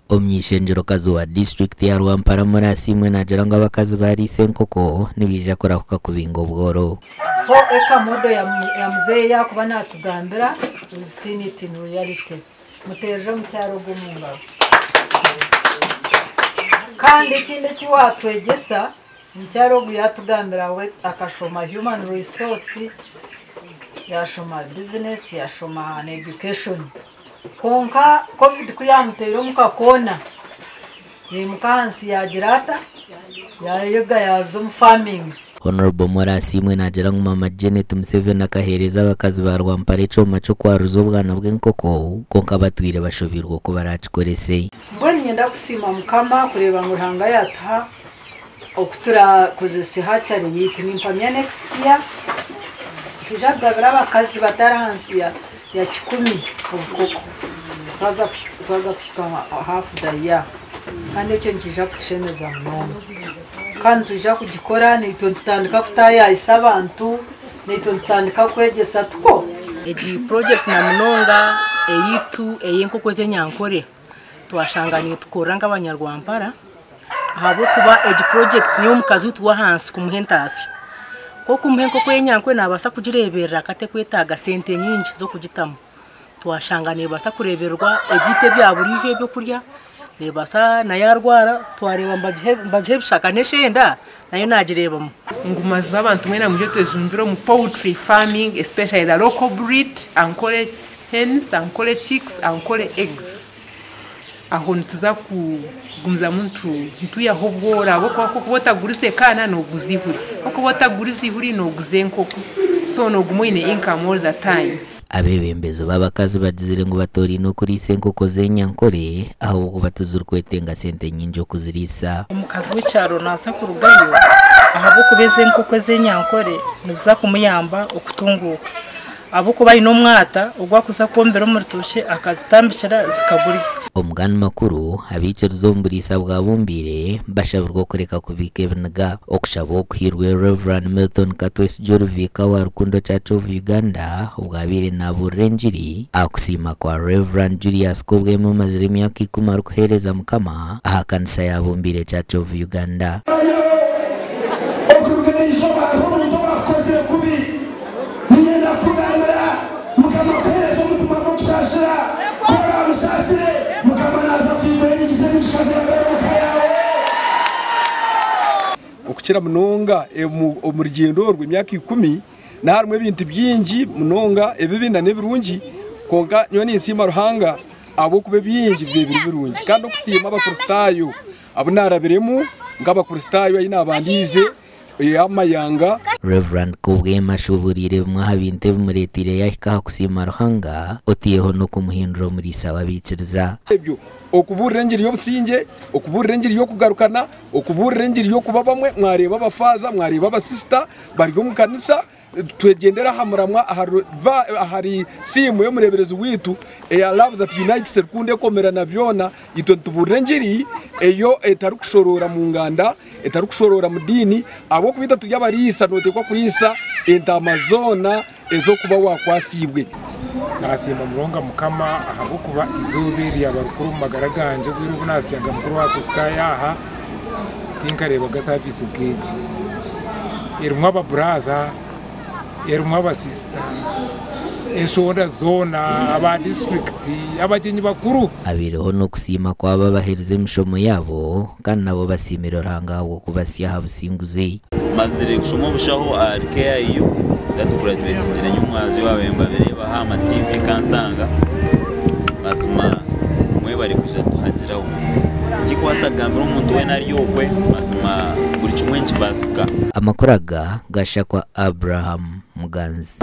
Omuny'eishengyerokazi wa disiturikiti ya Rwampara Mary Asiimwe naagira ngu abakazi baariisa enkoko nibaija kurahuka kubinga obworo. So eka model ya muzeeyi yakuba natugambira we've seen it in reality. Muterere omukyara ogu omu ngaro. Kandi ekindi eki watwegyesa, omukyara ogu yatugambira we akashoma human resource, yashoma business, yashoma na education. Kwonka covid ku yamuteire omu kakoona, yaimuka ahansi yagira ata? Yayega yaaza omu farming. Honourable Mori Asiimwe naagira ngu Maama Janet Museveni akaheereza abakazi ba Rwampara ekyoma ky'okwaruza obwana bw'enkoko kwonka batwire bashobeirwe oku baraakikorese. Mbwenu niinyenda kusiima Mukama kureeba ngu Ruhanga yaatuha oku turakozese hatchery yaitu. Nimpamya next year nitwija kugabira abakazi batari ahansi ya kikumi obukoko twaza kuhika half the year kandi ekyo nikiija kutushemeza munonga. Kandi nitwija kugikora naitwe nitutandika kutaayaayisa abantu, naitwe nitutandika kwegyesa tikwo? Egi purojekiti na munonga eyaitu ey'enkoko z'enyankore twashanga netukorera nk'abanyarwampara ahabw'okuba egi purojekiti n'ey'omukazi waitu w'ahansi kumuha entaasya. Nk'okumuha enkoko y'enyankore naabaasa kugireeberera akatekwetaaga sente nyingi z'okugitamu. Twashanga neebaasa kureebererwa ebiita ebya buriijo ebyokurya, neebaasa na yaarwara twareeba nibaziha ebishaka n'eshenda nayo naagireebamu. Ngu mazima abantu mwena mwije twejumbire omu poultry farming especially the local breed, Ankole hens, Ankole chicks, Ankole eggs. Aho nituza kugumizamu nitwihaho obworo ahabw'okuba ku orikuba otagurize kaana nooguza eihuri, ku orikuba otagurize eihuri nooguza enkoko so nooguma oine income all the time. Abeebembezi b'abakazi bagizire ngu batooraine okuriisa enkoko z'enyankore ahabw'okuba tizirikwetenga sente nyingi okuziriisa. Omukazi w'ekyaro naaza kurugayo ahabw'okuba ezi enkoko ez'enyankore niziza kumuyamba okutunguuka ahabw'okuba aine omwata ogu arikuza kwombera omu rutookye akazitambikira zikagurya. Omugani makuru, abaikiriza omu buriisa bwa Bumbiire bashabirwe okureka kubiika ebiniga. Okushaba okuhairwe Rev. Milton Katwesigye Oruviika wa Rukundo Church of Uganda obwo abaire naabuurira engiri aha kusiima kwa Rev. Julius Kobwema omazire emyaka ikumi arikuheereza Mukama aha kanisa ya Bumbiire Church of Uganda. Okuruga eriizooba hariho omuntu owaakukozire kubi? Niinyenda kukugambira, Mukama akuheereze omutima gw'okusaasira. Ku oraamusaasire, Mukama naaza kwigura enyigi z'emigisha ziragabe omu ka yaawe. Okukira munonga omu rugyendo orwo emyaka ikumi, niharimu ebintu bingi munonga ebibi n'ebirungi, kwonka nyowe ninsiima Ruhanga ahabw'okuba ebingi bibaire biri birungi. Kandi okusiima Abakristaayo abu naarabiremu nk'Abakristaayo ahu naabandiize Amayanga. Rev. Kubwema ashuuburiire bimwe aha bintu ebimureeteire yaahika aha kusiima Ruhanga, otaireho n'okumuhindura omuriisa w'abaikiriza. Ebyo, okubuurira engiri y'obusingye, okubuurira engiri y'okugarukana, okubuurira engiri y'okuba bamwe, mwareeba abafaaza, mwareeba abasisita bari omu kanisa, Twegyendere aha muramwa ahari siimu y'omureeberezi waitu eya Love That Unites Rukundo Ekomerana Byona. Itwe nitubuurira engiri eyo etarikushoroora mu nganda, etarikushoroora mu diini, ahabw'okuba itwe turi abariisa nooteekwa kuriisa entaama zoona ez'okuba waakwatsiibwe. Nasiima munonga Mukama ahabw'okuba eizooba eri ryaba rikuru omu magara gangye obwire obu nasiihaga mukuru wa Kristaayo aha tinkareebaga saviisi nk'egi. Erimu ababuraaza, erimu abasisita, enshonda zoona, aba disiturikiti, abagyenyi bakuru. Habaireho n'okusiima kw'abo abaherize emishomo yaabo kandi nabo basiimire Ruhanga ahabw'okubatsya aha businguzi. Mazire kushoma obushaho ahari KIU era tugurajuwetingire nyomwazyo babaire nibabireeba aha ma TV kansanga mazima mwebare kwija kutuhagiraho. Ekikubaasa kugambira omuntu weena ari okwe mazima buri kimwe nikibaasika. Amakuru aga gashakwa Abraham Muganzi.